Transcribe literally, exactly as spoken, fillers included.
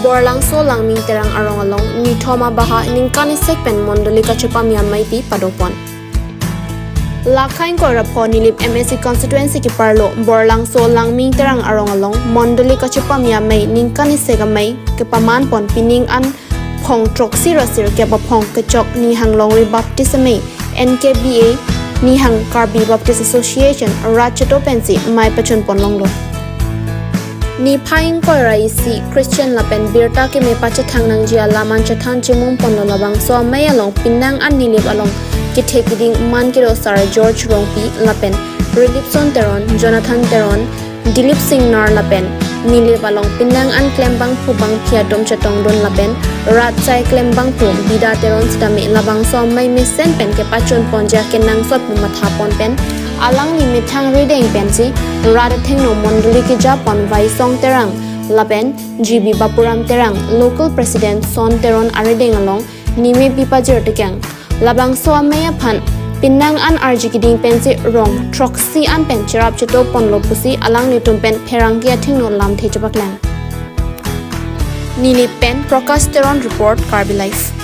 Borlangso Langming Terang arong along nithom abaha ningkan isek pen mondoli kachepamji ameipi padopon. Lakha ingkoi ra pho Nilip M A C constituency keparlo Borlangso Langming Terang arong along mondoli kachepamji amei ningkan isek amei kepamanpon pining an phong throksi ra sirkep aphong kechok Nihang Longri Baptist Amei, N K B A, Nihang Karbi Baptist Association rat cheto pensi mei pachunpon longlo. Niphai ingkoi ra isi Christian lapen birta keme pachethang nangji alam an chethan chimumponlo labangso amei along penang an Nilip along kethe kiding man kedo sar George Rongpi lapen Rilipson Teron, Jonathan Teron, Dilip Singnar lapen Nilip along penang an klembangphu bangphi atum chetongdun lapen rat chai klembangphu Bida Teron sitame labangso amei mesen pen kepachunponji akenangsot pu mathapon pen alangli methang rideng pensi rat athengno mondoli kejapon Vaisong Terang lapen G B Bapuram Terang, local president Son Teron arideng along nimepi pajir tekang. Labangso amei aphan penang an arji kiding pensi rong throksi an pen cherap chetoponlo pusi alanglitum pen pherangke athengno lamthe chepaklang. Nilip pen Prakash Teron report, Karbi Live.